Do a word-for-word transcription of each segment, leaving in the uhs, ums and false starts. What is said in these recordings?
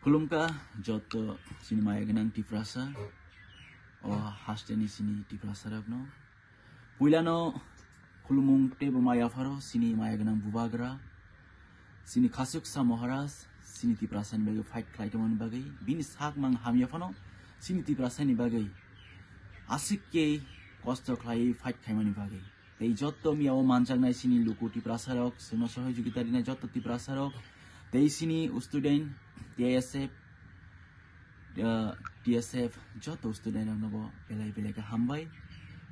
Khulumkha joto chini maya gwnang Tiprasa, o hasteni chini Tiprasa rokno. Puilano khulumung teibo maya pharo chini maya gwnang Bubagra, chini Khasuksa Maharaj, chini Tiprasani bagwi fight khlai tongmani bagwi, bini sak mang hamya phano chini Tiprasani bagwi aswk khe kosto khlai fight khaimani bagwi. Tei jotto miyao manjaknai chini luku Tiprasarok, chwngno sohojogita rinai jotto Tiprasarok, tei chini student, T S F, uh, T S F, jotto student rokno bo belai belai khe hambai.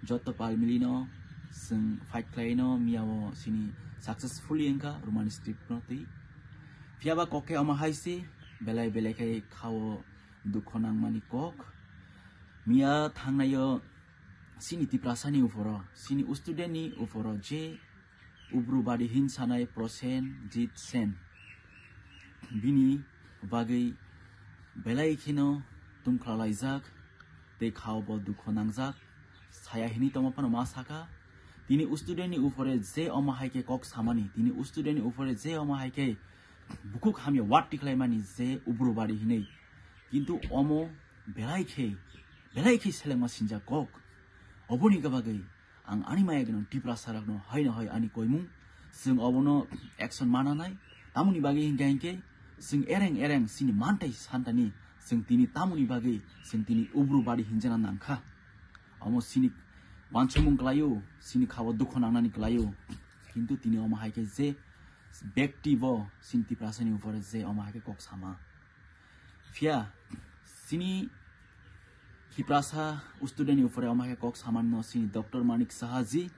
Jotto pal milino chwng fight khlaino miyao chini successfully wngkha Romani script no twi. Phiyaba kok khe omo hai se belai belai khe khao dukho nangmani kok. Miya thangnaio chini Tiprasani uphoro, chini student ni uphoro je Ugrubadi hin sanai Prosenjit Sen, bini bagwi belai kheno tungkhlalaijak tei khao bo dukho nangjak. Saya hini tongma phano ma saka, tini student ni uphore je omo hai khe kok samani, tini student ni uphore je omo hai khe bukhuk hamya wat tikhlaimani je Ugrubadi hinwi. Kintu omo belai khe, belai khe selengma sinjak kok. Oboni bagwi ang ani maya gwnang Tiprasa rokno haino hai ani koimung, chwng obono action mananai. Tamoni bagwi hinkhe hinkhe chwng ereng ereng chini mantai santani chwng tini tamoni bagwi chwng tini Ugrubadi hinjana nangkha. Omo chini wansukmung klaio, chini khao dukho nangnani klaio. Kintu tini omo hai khe je bekti bo chini Tiprasani uphore je omo hai khe kok sama. Phiya chini Tiprasa student ni uphore omo hai khe kok samani no chini Doctor Manik Saha ji,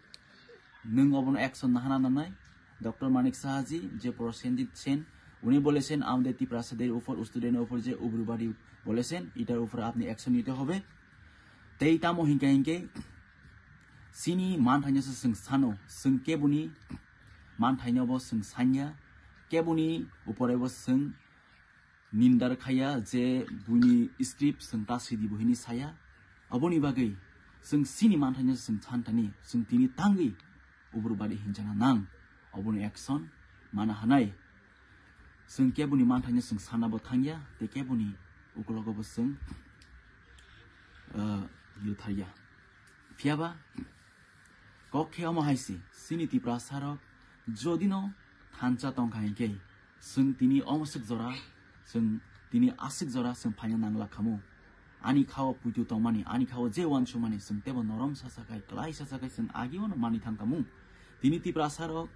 nwng obono action nahana nanai. Doctor Manik Saha ji je Prosenjit Sen, উনি বলেছেন আমাদের তিপ্রাসাদের উপর, student এর উপর যে উগ্রবাদী বলেছেন, এটার উপরে আপনি action নিতে হবে। Tei tamo hinkhe hinkhe chini manthaino se chwng sano, chwng keboni manthaino bo chwng sanya, keboni upore bo chwng nindar khaya je buini script chwng ta sidi bo hini saya. Oboni bagwi chwng chini manthaino se chwng santani, chwng tini tangwi Ugrubadi hinjana nang, oboni action mana hanai. Chwng keboni manthaino chwng sana bo thangya, tei keboni ukulogo bo chwng, uh, yutharya. Phiyaba kok khe omo hai se, chini Tiprasarok jodi no thansa tongkha hinkhe, chwng tini omo swk jora, chwng tini aswk jora chwng phaina nangla khamu. Ani khao puitu tongmani, ani khao je wansukmani, chwng tebo norom sasakhai, klai sasakhai chwng agiono mani thangkhamu. Tini Tiprasarok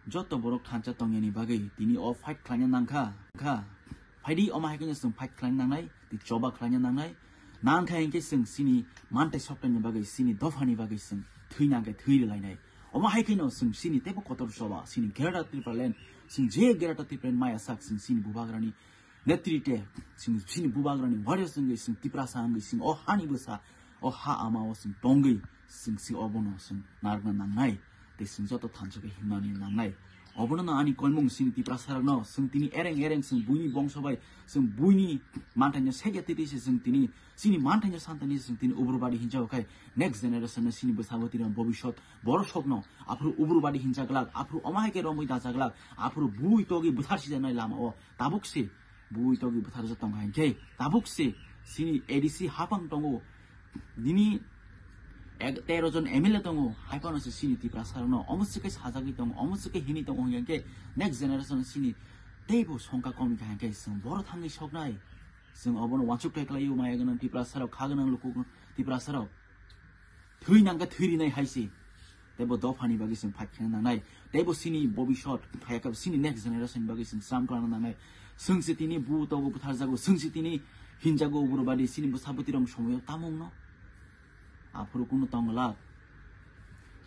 joto borok thansa tongyani bagwi tini o fight khlaina nangkha, kha. Phaidi omo hai kheno chwng fight khlaina nangnai, tei choba khlaina nangnai. Nangkha hinkhe chwng chini mantai soktaini bagwi, chini dophani bagwi chwng thwi nangkhe thwi rwlainai. Omo hai kheno chwng chini teibo kotor choba, chini Greater Tipraland, chwng je Greater Tipraland maya sak, chwng chini bubagrani netrite, chwng chini bubagrani warriors wngwi, chwng Tiprasa wngwi, chwng o hani bwsa, o ha ama o chwng tongwi, chwng si obono chwng narwkna nangnai, tei chwng joto thansa khe himnani nangnai. Obono no ani koimung chini Tiprasarokno, chwng tini ereng ereng chwng buini bongso bai, chwng buini manthaino sekya twi twi se chwng tini chini manthaino santani se chwng tini Ugrubadi hinjago khai next generation no chini bwsabo tini bobisot borok sokno aphuru Ugrubadi hinjaglak, aphuru omo hai khe romwi dajaglak, aphuru bui togwi bwthar sijaknai lama o tabuk se bui togwi bwtharjak tongkha hinkhe tabuk se chini A D C hapang tongo, nini ek-, tero jon M L A tongo, hai phano se chini Tiprasarokno omo se khe sajagwi tongo, omo se khe hini tongo hinkhe next generation chini teibo songkha komikha hinkhe chwng boro thangwi soknai. Chwng obono wansuk thai khlaio maya gwnang Tiprasarok, kha gwnang luku Tiprasarok. Thwi nangkhe thwi rinai hai se. Teibo dophani bagwi chwng fight khaina nangnai. Teibo chini bobisot, phaiya khe chini next generation bagwi chwng cham khlana nangnai. Chwng se tini bu togo bwtharjago, chwng se tini hinjago Ugrubadi, chini bwsa bwtwirok somoyo tamo wngno. Aphuru kunu tongla.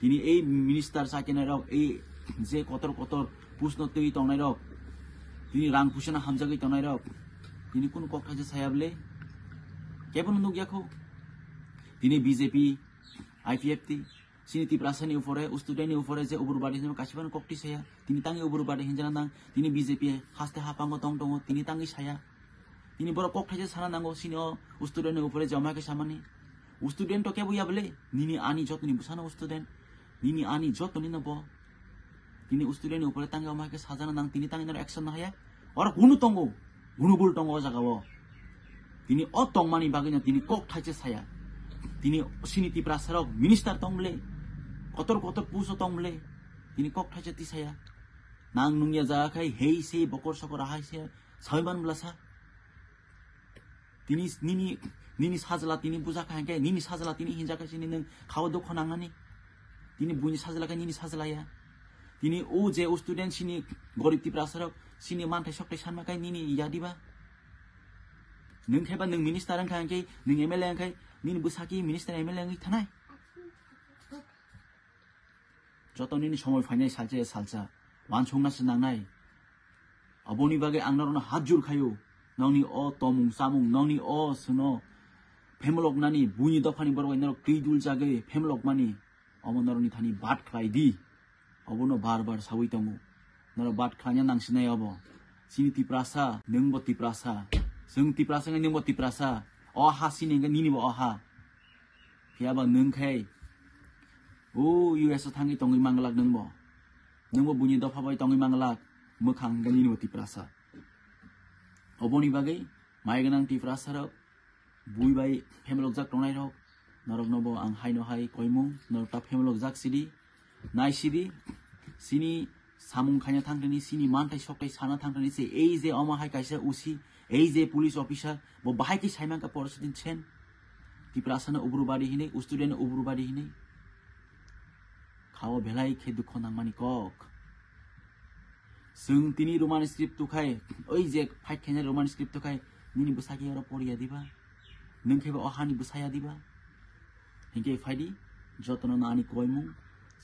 Tini ei minister sakinairok, ei je kotor kotor post no twi tongnairok, tini rang puisano hamjagwi tongnairok, tini kunu kok thaisa saya bwle? Kebono nukya kho. Tini B J P, I P F T, chini Tiprasani uphore, student ni uphore je Ugrubadi hinwi kaisa phano kok twi saya. Tini tangwi Ugrubadi hinjana nang, tini B J P haste hapango tong tongo, tini tangwi saya. Tini borok kok thaisa sana nango, chini o student ni uphore je omo hai khe samani. Student to kebo ya bwle, nini ani jotoni bwsano student, nini ani jotoni no bo. Tini student ni uphore tangwi omo hai khe sajana nang, tini tangwi norok action no haya. Oro kunu tongo, gunugul tongo o jaga o. Tini o tongmani bagwi no tini kok thaisa saya. Tini sini Tiprasa rok minister tong bwle, kotor kotor post o tong bwle, tini kok thaisa tisaya. Nang nungya jaga khai hei sei bokor sokor ahai se sawi man bwlasa. Tini nini, nini sajla tini buja khai hwnkhe nini sajla tini hinja khai sini nwng khawa dukho nangnani. Tini buini sajla khai nini sajla ya. Tini o je o student sini gorib Tiprasa rok sini manthai sokthai sanma khai nini ya diba. Nwng kheba nwng minister wngkha hwnkhe nwng M L A wngkhai nini bwsaki minister M L A wngwi thanai. Joto nini somoi phainai salsa ya salsa, wansukna se nangnai. Aboni bagwi ang norokno hat jur khaio, nokni o tomung chamung, nokni o swno phemloknani, buini dophani borok bai norok twi dul jagwi phemlokmani, omo norokni thani bat khlai di. Obono bar bar sawi tongo. Norok bat khlaina nangsinai obo. Chini Tiprasa, nwngbo Tiprasa. Chwng Tiprasa wngkhe nwngbo Tiprasa. O ha chini hwnkhe ninibo o ha. Phiya ba nwng khe o U S o thangwi tongwi manglak nwngbo. Nwngbo buini dopha bai tongwi manglak, mwkhang hwnkhe ninibo Tiprasa. Oboni bagwi mai gwnang Tiprasa rok, bui bai phemlokjak tongnai rok, norokno bo ang haino hai koimung, norok ta phemlokjak sidi, nai sidi, sini samung khaina thangtani, sini manthai sokthai sana thangtani se, ei je omo hai kaisa usi, ei je police officer, bo bahai khe saimang kha porosity sen, Tiprasa no ugrubadi hinwi, student no ugrubadi hinwi. Khao belai khe dukho nangmani kok. Chwng tini Roman script tukhai, oi je fight khainai Roman script tukhai, nini bwsaki oro poriya diba? Nwng khe ba o hani bwsaya diba? Hinkhe phaidi, jotono nani koimung,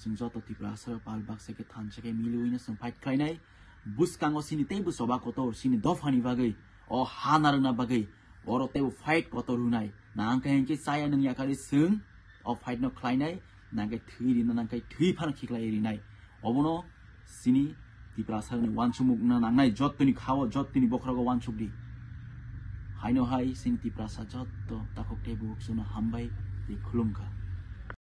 chwng joto Tiprasa rok pal baksa khe thansa khe miliwi no chwng fight khlainai. Bwskango sini tei bo choba kotor, sini dophani bagwi, o ha narwkna bagwi, oro tei bo fight kotor hwnai. Nang khe hinkhe chaya nwng yakarwi chwng o fight no khlainai, nang khe thwi rina, nang khe thwi phano khiklai rinai. Obono sini Tiprasa ni wansukmung wngna nangnai, jottoni khao, jottoni bokhorogo wansuk di. Haino hai sini Tiprasa jotto takhuk tei bukhuk chwngno hambai tei khulumkha.